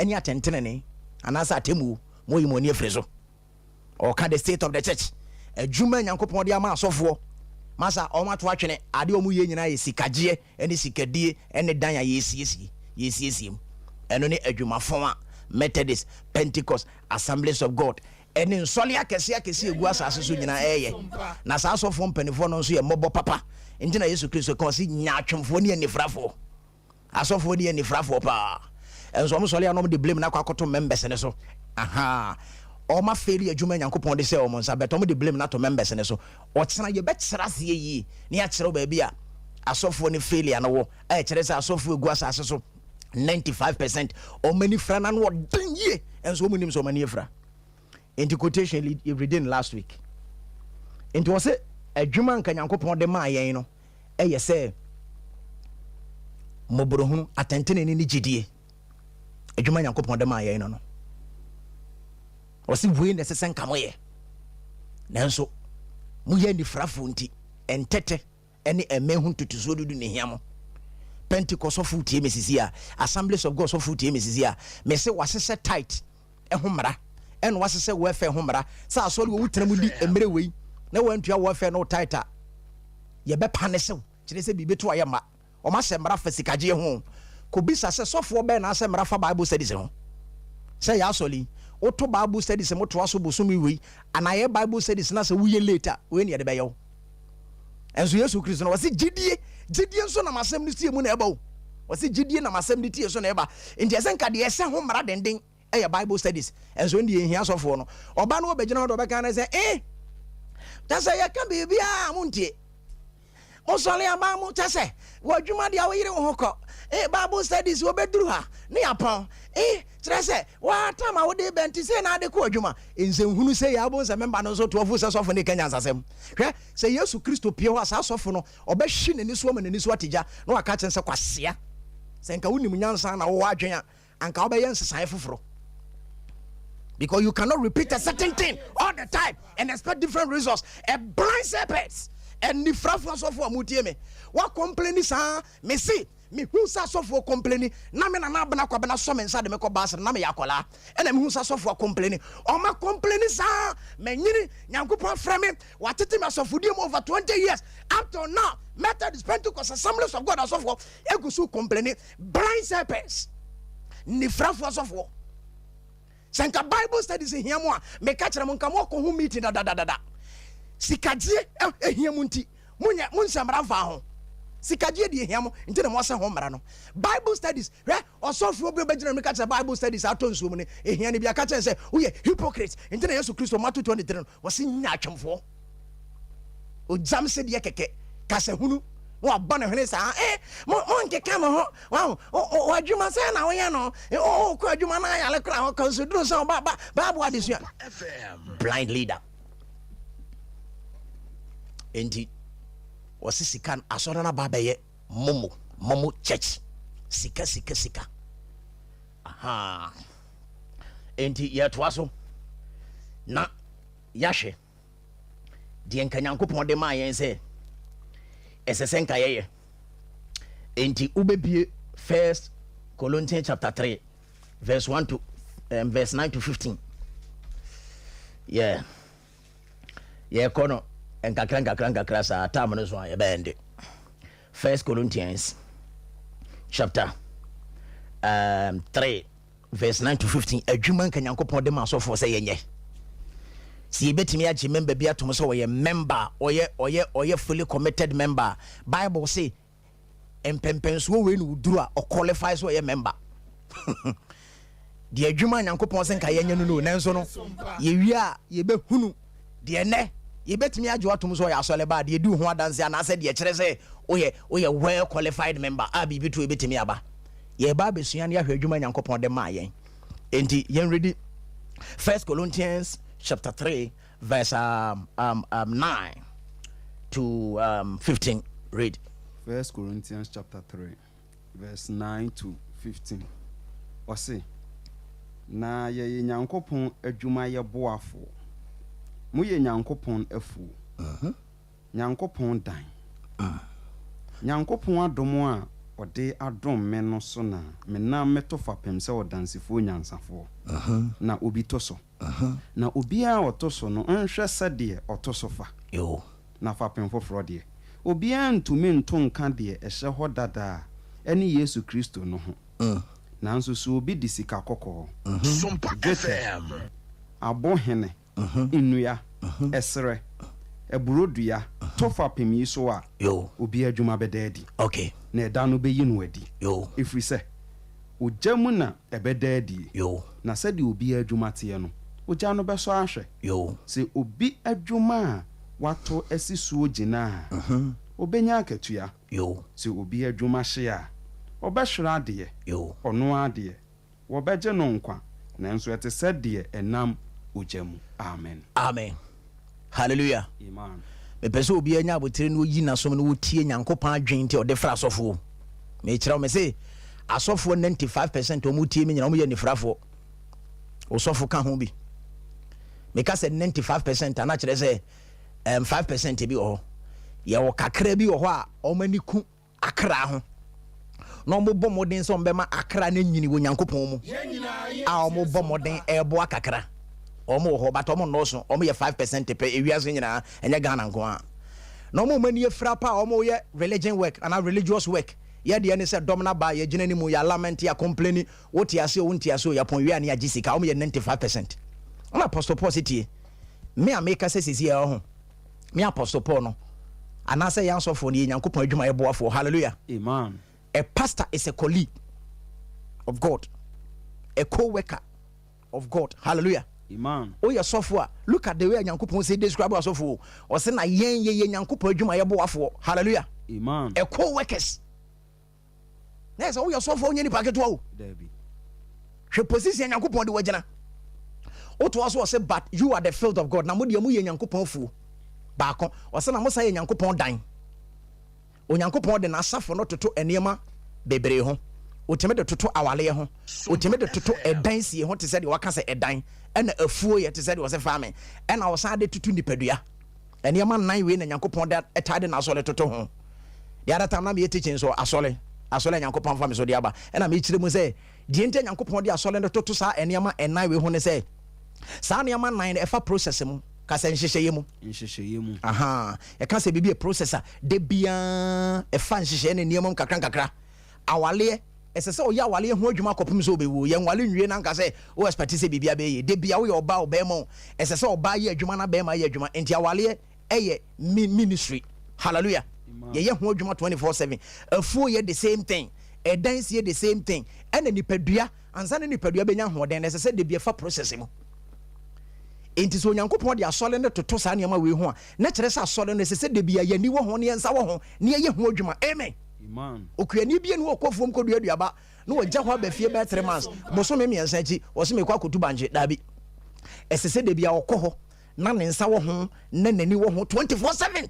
ne atɛntenene. anaasɛ atemmuo, moyi mo ani afiri so. Ɔka the state of the church, adwuma Nyankopɔn de ama asɔfoɔ. Masa, ɔmo ato atwene adeɛ. Ɔmo yɛ nyinaa yɛ sikagyeɛ ne sikadie ne dan a yɛsiesie yɛsiesie mu. Ɛno ne adwumafo a Methodist, Pentecost, Assemblies of God ɛne nsɔle akɛseɛ akɛseɛ egu asase so nyinaa ɛyɛ. Na saa asɔfoɔ mpanimfoɔ no nso yɛ mmɔbɔ papa. Nti na Yesu Kristo kan ɔsi nyaatwomfoɔ ne anifrafoɔ. Asɔfoɔ ne anifrafoɔ paa. Ɛnso ɔmo sɔle a, na ɔmo de blame na akɔ akɔto members ne so. Aha, ɔmo afeeli adwuma Nyankopɔn de sɛ ɔmo nsa bɛtɛ, ɔmo de blame na ato members ne so. Ɔkyena yɛbɛkyerɛ aseɛ yie ne yɛakyerɛw baabi a asɔfoɔ ne failure no wɔ, a ɛkyerɛ sɛ asɔfoɔ egu asase so 95%, ɔmo ani fira na no ɔden yie, ɛnso ɔmo nim sɛ ɔmo ani afira. Nti quotation yɛ reading last week, nti wɔ sɛ adwuma nka Nyankopɔn de maa yɛn no ɛyɛ sɛ mmɔborɔhunu, atɛntenene ne gyidie. Adwuma Nyankopɔn de maa yɛn no, wɔsi wei na ɛsɛ sɛ nka moyɛ, nanso moyɛ anifrafoɔ, nti ɛntɛtɛ ɛne ɛmɛ ho ntotosoɔ dudu ne hia mo. Pentecost sɔfo, tie me sisi a, Assemblies of God sɔfo, tie me sisi a, mese wasesɛ tithe ɛho mmara ɛna wasesɛ welfare ho mmara sɛ asɔre wɔ wotena mu di mmerɛ wei na wantua welfare no tithe a, yɛbɛpa ne sew. Kyerɛ sɛ biribi to a yɛ mma ɔma sɛ mmara fa sikagyeɛ ho. Kɔbisa sɛ sɔfoɔ bɛɛ na asɛ mmara fa Bible studies ho sɛ yɛ asɔre yi, woto Bible studies mo toa so bosome wei anaa yɛ Bible studies na sɛ woyɛ late a, wei ne yɛde bɛyɛ wo. Ɛnso Yesu Kristo no wɔse gyidie, gyidie nso nam asɛm no tie mu na ɛba o. Wɔse gyidie nam asɛm no tie so na ɛba. Nti ɛsɛ nka deɛ ɛsɛ ho mmara denden ɛyɛ Bible studies. Ɛnso deɛ ɛhia sɔfoɔ no, ɔba no wɔbɛgyina hɔ de ɔbɛka no sɛ kyɛ sɛ yɛka biribiaa montie, mosɔre aba mo kyɛ sɛ wɔ adwuma deɛ woyere wo ho kɔ Bible studies, wɔbɛduru ha ne yɛapɔn kyerɛ sɛ wɔatam a wode bɛnti sɛ na ade kɔ adwuma. Nsɛmhunu sɛ yɛ abo nsɛ memba no nso toɔfo sɛ sɔfo ne ka nyansasɛm. Hwɛ sɛ Yesu Kristo pie hɔ a, saa sɔfo no ɔbɛhwe n'ani so ama n'ani so ategya na waka kyerɛ sɛ kwasea, sɛ nka wonim nyansa na wowɔ adwen a, anka wobɛyɛ nsesaeɛ foforɔ, because you cannot repeat a certain thing all the time and expect different results. A blind serpent, anifrafoɔ asɔfoɔ a motie me, wa complain saa. Mese mehu sɛ asɔfoɔ complain na me nana Abena Kwabena sɔ me nsa de mekɔ baasere na meyɛ akɔlaa, ɛna mehu sɛ asɔfoɔ complain, ɔma complain saa. Manyini, Nyankopɔn frɛ me, watete me asɔfodie mu over 20 years. Up till now, Methodist, Pentecost, Assemblies of God asɔfoɔ egu so complain. Blind serpents, nifrafoɔ asɔfoɔ. Sɛ nka Bible studies hia mu a, meka kyerɛ mo, nka moakɔ ho meeting dadadadada. Sikagye ehia mu nti monyɛ monhyɛ mmara mfa ho. Sikagye deɛ ehia mo nti na moasɛ ho mmara no. Bible studies, hwɛ, ɔsɔfoɔ bi bɛgyina mu ka kyerɛ Bible studies atɔ nsuo mu no ehia no bi aka kyerɛ sɛ woyɛ hypocrite. Nti na Yesu Kristo Matthew 23 no wɔsi nya atwemfoɔ ogyam sɛdeɛ kɛkɛ kasahunu na wabɔ ne hwene saa mo nkeka mo ho. Wahu w'adwuma sɛ na woyɛ no, wokɔ adwuma na ayale kora wɔkɔ nso duru sɛ ɔba ba Bible adesua. Blind leader. Enti wɔse sika no, asɔre no aba bɛyɛ momo momo church, sika sika sika. Aha, enti yɛtoa so na yɛahwɛ deɛ nka Nyankopɔn de maa yɛn sɛ ɛsɛ sɛ nka yɛyɛ. Enti wobɛbie First Corinthians chapter 3 verse 1 to verse 9 to 15. Yeah, yɛkɔ no nkakra nkakra nkakra saa tam no so a yɛbɛyɛ nde. First Corinthians chapter 3 verse 9 to 15. Adwuma nka Nyankopɔn de ma asɔfoɔ sɛ yɛnyɛ, sɛ yɛbɛtumi agye member bi atom sɛ ɔyɛ member, ɔyɛ fully committed member. Bible say mpɛmpɛnsoɔ wei na woduru a, ɔqualify sɛ ɔyɛ member. Deɛ adwuma Nyankopɔn sɛ nka yɛnyɛ no, nanso no yɛwie a, yɛbɛhunu deɛ nɛ yɛbɛtumi agye watom sɛ ɔyɛ asɔre ba. Deɛ di ho adanse anaasɛ deɛ kyerɛ sɛ woyɛ well qualified member a, biribi to yɛbɛtumi aba, yɛba abɛsua no, yɛahwɛ adwuma Nyankopɔn de maa yɛn. Enti yɛn ready First Corinthians chapter 3 verse 9 to 15. Read. First Corinthians chapter 3 verse 9 to 15. Ɔse, na yɛyɛ Nyankopɔn adwumayɛ boafoɔ. Moyɛ Nyankopɔn afuo. Nyankopɔn dan. Nyankopɔn adom a ɔde adom me no so na menam meto fapem sɛ ɔdansifoɔ nyansafoɔ, na obi to so. Na obiara a ɔto so no nhwɛ sɛdeɛ ɔto so fa. Yo. Na fapem foforɔ deɛ, obiara ntumi nto nka deɛ ɛhyɛ hɔ dada a ɛne Yesu Kristo no ho. Nanso sɛ obi de sika kɔkɔɔ, Sompa dwetɛ, FM. abohene, nnua, ɛserɛ, aburodua to fapem yi so a, Yo. obi adwuma bɛda adi. Okay. Na ɛda no bɛyi no adi. Yo. Ɛfiri sɛ, ogya mu na ɛbɛda adie. Yo. Na sɛdeɛ obi adwuma teɛ no, ogya no bɛsɔ ahwɛ. Yo. Sɛ obi adwuma a wato asi soɔ gyina a, obɛnya akatua. Yo. Sɛ obi adwuma hye a, ɔbɛhwere adeɛ. Yo. Ɔno adeɛ, wɔbɛgye no nkwa, nanso ɛte sɛ deɛ ɛnam ogya mu. Amen. Amen. Hallelujah. Amen. Mepɛ sɛ obiara nya abotire na oyi n'asom na wotie Nyankopɔn adwene nti a ɔde fra asɔfoɔ. Mekyerɛ wo, me se asɔfoɔ 95% wɔn tie me nyina wɔn yɛ anifirafoɔ. Osɔfo ka ho bi. Meka sɛ 95% a na kyerɛ sɛ 5% bi wɔ hɔ. Yɛwɔ kakra bi wɔ hɔ a wɔn ani ku akra ho na wɔn bɔ mmɔden sɛ wɔn bɛma akra no nyini wɔ Nyankopɔn mu a wɔn bɔ mmɔden ɛreboa kakra. Wɔn wɔ hɔ, but wɔn nnɔɔso. Wɔn yɛ 5% pɛ ewiase nyinaa, ɛnyɛ Ghana nko ara. Na wɔn a wɔn ani afira pa a wɔn yɛ religion work anaa religious work. Yɛ deɛ ne sɛ dɔm no aba, yɛgyina ne mu, yɛ lament, yɛ complain, wote ase o, wonte ase o, yɛpɔn wie a ne yɛagye sika. Wɔn yɛ 95%. Ɛna Apostle Paul sɛ tie, me a meka sɛ sisi ɛwɔ ho, me Apostle Paul no, anaasɛ yɛn asɔfoɔ no yɛ Nyankopɔn adwuma yɛboafoɔ. Hallelujah. Amen. A pastor is a colleague of God, a co-worker of God. Hallelujah. Amen. Woyɛ sɔfo a, look at the way Nyankopɔn sɛ describe asɔfo o. Ɔsɛ na yɛn yɛyɛ Nyankopɔn adwuma yɛboafoɔ. Hallelujah. Amen. A co-workers. Na yɛ sɛ woyɛ sɔfo a, wonyɛ nipa ketewa o. Dabi. Hwɛ position a Nyankopɔn de wagyina. Wotoa so ɔsɛ but you are the field of God. Na mo deɛ moyɛ Nyankopɔn afuo. Baako. Ɔsɛ na mo san yɛ Nyankopɔn dan. Onyankopɔn de n'asafo no toto nneɛma bebree ho. Otumi de toto awaleɛ ho. Otumi de toto ɛdan sie ho te sɛ deɛ waka sɛ ɛdan. Ɛna afuo yɛ te sɛ deɛ ɔsɛ farming. Ɛna ɔsan de toto nipadua. Nneɛma nnan wei na Nyankopɔn de ɛtaa de n'asɔre toto ho. The other time na meyɛ teaching so asɔre. Asɔre a Nyankopɔn fa me so de aba. Ɛna mekyerɛ mu sɛ deɛ nti a Nyankopɔn de asɔre no toto saa nneɛma nnan wei ho ne sɛ saa nneɛma nnan no ɛfa process mu. Ka sɛ nhyehyɛeɛ mu. Nhyehyɛeɛ mu. Aha. Yɛka sɛ biribi yɛ process a, da biara ɛfa nhyehyɛeɛ ne nneɛma mu kakra nkakra. Awaleɛ, ɛsɛ sɛ ɔyɛ awaleɛ ho adwuma kɔpem sɛ ɔbɛwuo. Yɛnwale nwie na nka sɛ wo expect sɛ biribi abɛyɛ yie. Da biara woyɛ ɔbaa o, barima o, ɛsɛ sɛ ɔbaa yɛ adwuma na barima yɛ adwuma. Nti awaleɛ ɛyɛ ministry. Hallelujah. Amen. Yɛyɛ ho adwuma 24/7. Afuo yɛ the same thing. Ɛdan sie the same thing. Ɛna nipadua, ansa na nipadua bɛnya ahoɔden no, ɛsɛ sɛ da bi ɛfa process mu. Enti sɛ Onyankopɔn de asɔre no toto saa nneɛma wei ho a, na kyerɛ sɛ asɔre no ɛsɛ sɛ da bi a yɛn ani wɔ ho na yɛn nsa wɔ ho na yɛyɛ ho adwuma. Amen. Amen. Okuani bi ne ɔkɔ afuom kɔdua aduaba na wɔgya hɔ aba fie bɛyɛ 3 months, bosome 3 akyi, wɔsɛ mekɔ akɔtu bankye. Daabi, ɛsɛ sɛ da bi a ɔkɔ hɔ na ne nsa wɔ ho na n'ani wɔ ho 24/7.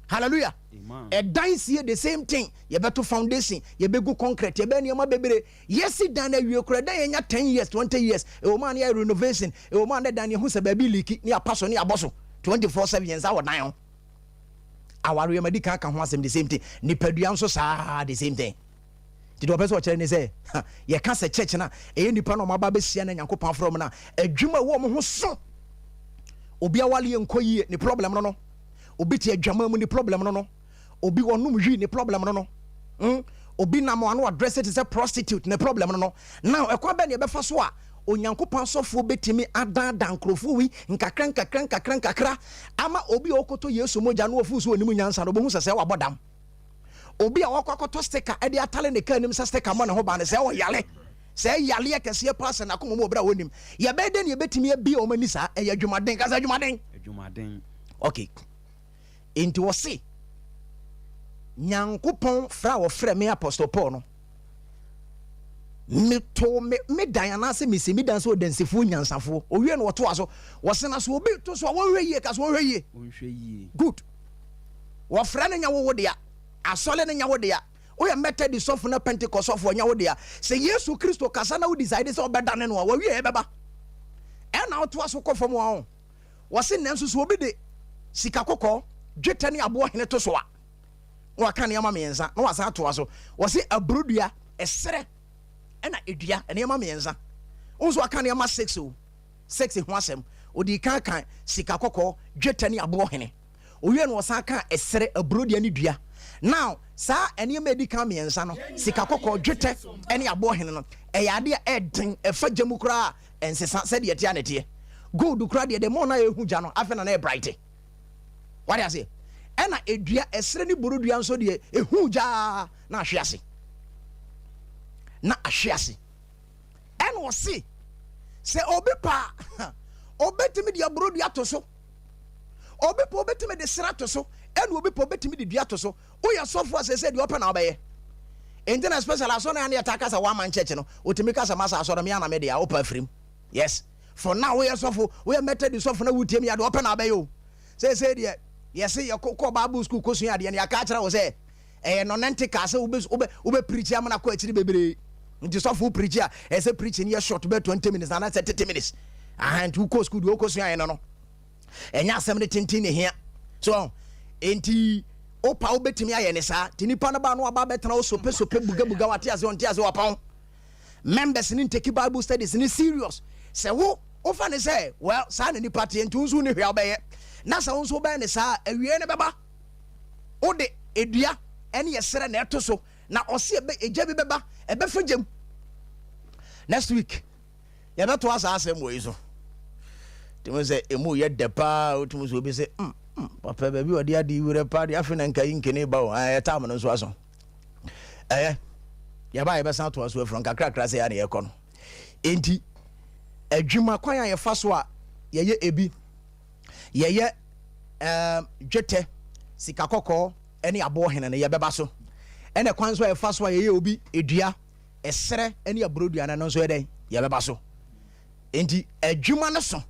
Hallelujah. Amen. Ɛdan sie the same thing. Yɛbɛto foundation, yɛbɛgu concrete, yɛbɛyɛ nneɛma bebree. Yɛsi dan no awie koraa, dan yɛnya 10 years, 20 years, ɛwɔ mu a ne yɛ renovation, ɛwɔ mu a ne dan no yɛhu sɛ baabi leak ne yɛapa so ne yɛabɔ so. 24/7 yɛn nsa wɔ dan ho. Awareɛ ma di kan ka ho asɛm, the same thing. Nipadua nso saa, the same thing. Nti deɛ ɔpɛ sɛ ɔkyerɛ ne sɛ yɛka sɛ church no a ɛyɛ nipa na ɔmo aba bɛhyia na Nyankopɔn afrɛ ɔmo no a, adwuma ɛwɔ ɔmo ho so. Obi awaleɛ nkɔ yie, ne problem no, obi te adwama mu, ne problem no, obi ɔnom hwii, ne problem no, Obi nam ano address te sɛ prostitute, ne problem no. Now ɛkwan bɛn na yɛbɛfa so a Onyankopɔn asɔfoɔ bɛtumi adaadaa nkurɔfoɔ wi nkakra nkakra nkakra nkakra ama obi a ɔkɔtɔ Yesu mogya no ɔfuu so onim nyansa no, ɔbɛhu sɛ sɛ wabɔ dam? Obi a wakɔ akɔtɔ sticker ɛde atale ne kaa anim sɛ sticker mmɔ ne ho ban no, sɛ ɔyale sɛ ɛyaleɛ kɛseɛ paa sɛ n'akoma mu ɔbrɛ a wɔnim. Yɛbɛyɛ dɛ ne yɛbɛtumi abie wɔn ani saa? Ɛyɛ adwumaden. Kasa, adwumaden. Adwumaden. Okay, nti wɔse Nyankopɔn frɛ a wɔfrɛ me Apostle Paul no, meto me dan anaasɛ mesi me dan sɛ ɔdansifoɔ nyansafoɔ. Owie no wɔtoa so, wɔse na so obi to so a, wɔnhwɛ yie. Ka so, wɔnhwɛ yie. Wɔnhwɛ yie. Good. Wɔfrɛ no nya wowo dea. Asɔre no nya wo dea. Woyɛ Methodist sɔfo na Pentecost sɔfo, ɔnya wo dea. Sɛ Yesu Kristo kasa na wo decide sɛ ɔbɛdane no a, wɔwie ɛbɛba. Ɛna wotoa so kɔ fam a ɔ wɔse nanso so obi de sika kɔkɔɔ, dwetɛ ne aboɔ hene to so a, Na waka nneɛma mmiɛnsa na wasan atoa so. Wɔse aburodua, ɛserɛ, ɛna edua, nneɛma mmiɛnsa. Wo nso waka nneɛma six o. Six ho asɛm. Odii kan ka sika kɔkɔɔ, dwetɛ ne aboɔ hene. Owiee no ɔsan kaa ɛserɛ, aburodua ne dua. Now, saa nneɛma a edi kan mmiɛnsa no, sika kɔkɔɔ, dwetɛ ne aboɔ hene no, ɛyɛ ade a ɛden, ɛfa gya mu koraa a, ɛnsesa, sɛdeɛ ɛteɛ ara na ɛteɛ. Gold koraa deɛ, the more na ɛrehu gya no, afei na na ɛrebrighte. Wate aseɛ? Ɛna edua, ɛserɛ ne borodua nso deɛ, ɛhu gya ara na ahwe ase. Na ahwe ase. Ɛna ɔse, sɛ obi pɛ a, obetumi de aburodua ato so. Obi pɛ obetumi de serɛ ato so. Ɛna obi pɛ obetumi de dua ato so. Woyɛ sɔfo a sɛsɛ deɛ ɔpɛ na wobɛyɛ. Nti na special asɔre a ne yɛtaa ka sɛ one man church no, otumi ka sɛ masa asɔre me ana me deɛ a wopɛ afirim. Yes. For now woyɛ sɔfo, woyɛ Methodist sɔfo na wotie me a deɛ ɔpɛ na wobɛyɛ o. Sɛsɛ deɛ yɛse yɛkɔ kɔ Bible school kɔsua adeɛ no yɛaka akyerɛ wo sɛ Ɛyɛ nɔnɛnte kaa sɛ wobɛ wobɛ wobɛ preachi ama no akɔ akyiri bebree. Nti sɔfo wo preachi a, ɛyɛ sɛ preachi no yɛ short bɛyɛ 20 minutes anaasɛ 30 minutes. Aha, nti wokɔ school deɛ wokɔ suaeɛ no no, ɛnyɛ asɛm no tenten na ehia. So, nti wopa wobɛtumi ayɛ ne saa. Nti nipa no ba no aba abɛtena wo sope sope buga buga wate ase ɔnte ase wapɔn. Members no nteki Bible studies no serious. Sɛ wo wofa ne sɛ well saa na nipa teɛ nti wo nso wonni hwee a wobɛyɛ. Na sɛ wo nso wobɛyɛ ne saa a, awiei no bɛba. Wode edua ne ɛserɛ na ɛto so, na ɔse ɛbɛ egya bi bɛba ɛbɛfa gyam. Next week yɛbɛtoa saa asɛm wɔ yi so. Tumi sɛ emu yɛ dɛ paa, wotumi sɛ obi sɛ mm, mm, papa baabi ɔde ade werɛ paa deɛ afei na nka yi nkene ba o, ɛyɛ tam no nso aso. Ɛyɛ yɛba a yɛbɛsan atoa so afiri nkakrakra sɛ yɛ na yɛkɔ no. Enti adwuma kwan a yɛfa so a yɛyɛ ebi yɛyɛ ɛɛm dwetɛ, sika kɔkɔɔ ne aboɔ hene no, yɛbɛba so. Ɛna kwan nso a yɛfa so a yɛyɛ obi dua, ɛserɛ ne aburodua no, ɛno nso yɛ dɛn? Yɛbɛba so. Enti adwuma no so.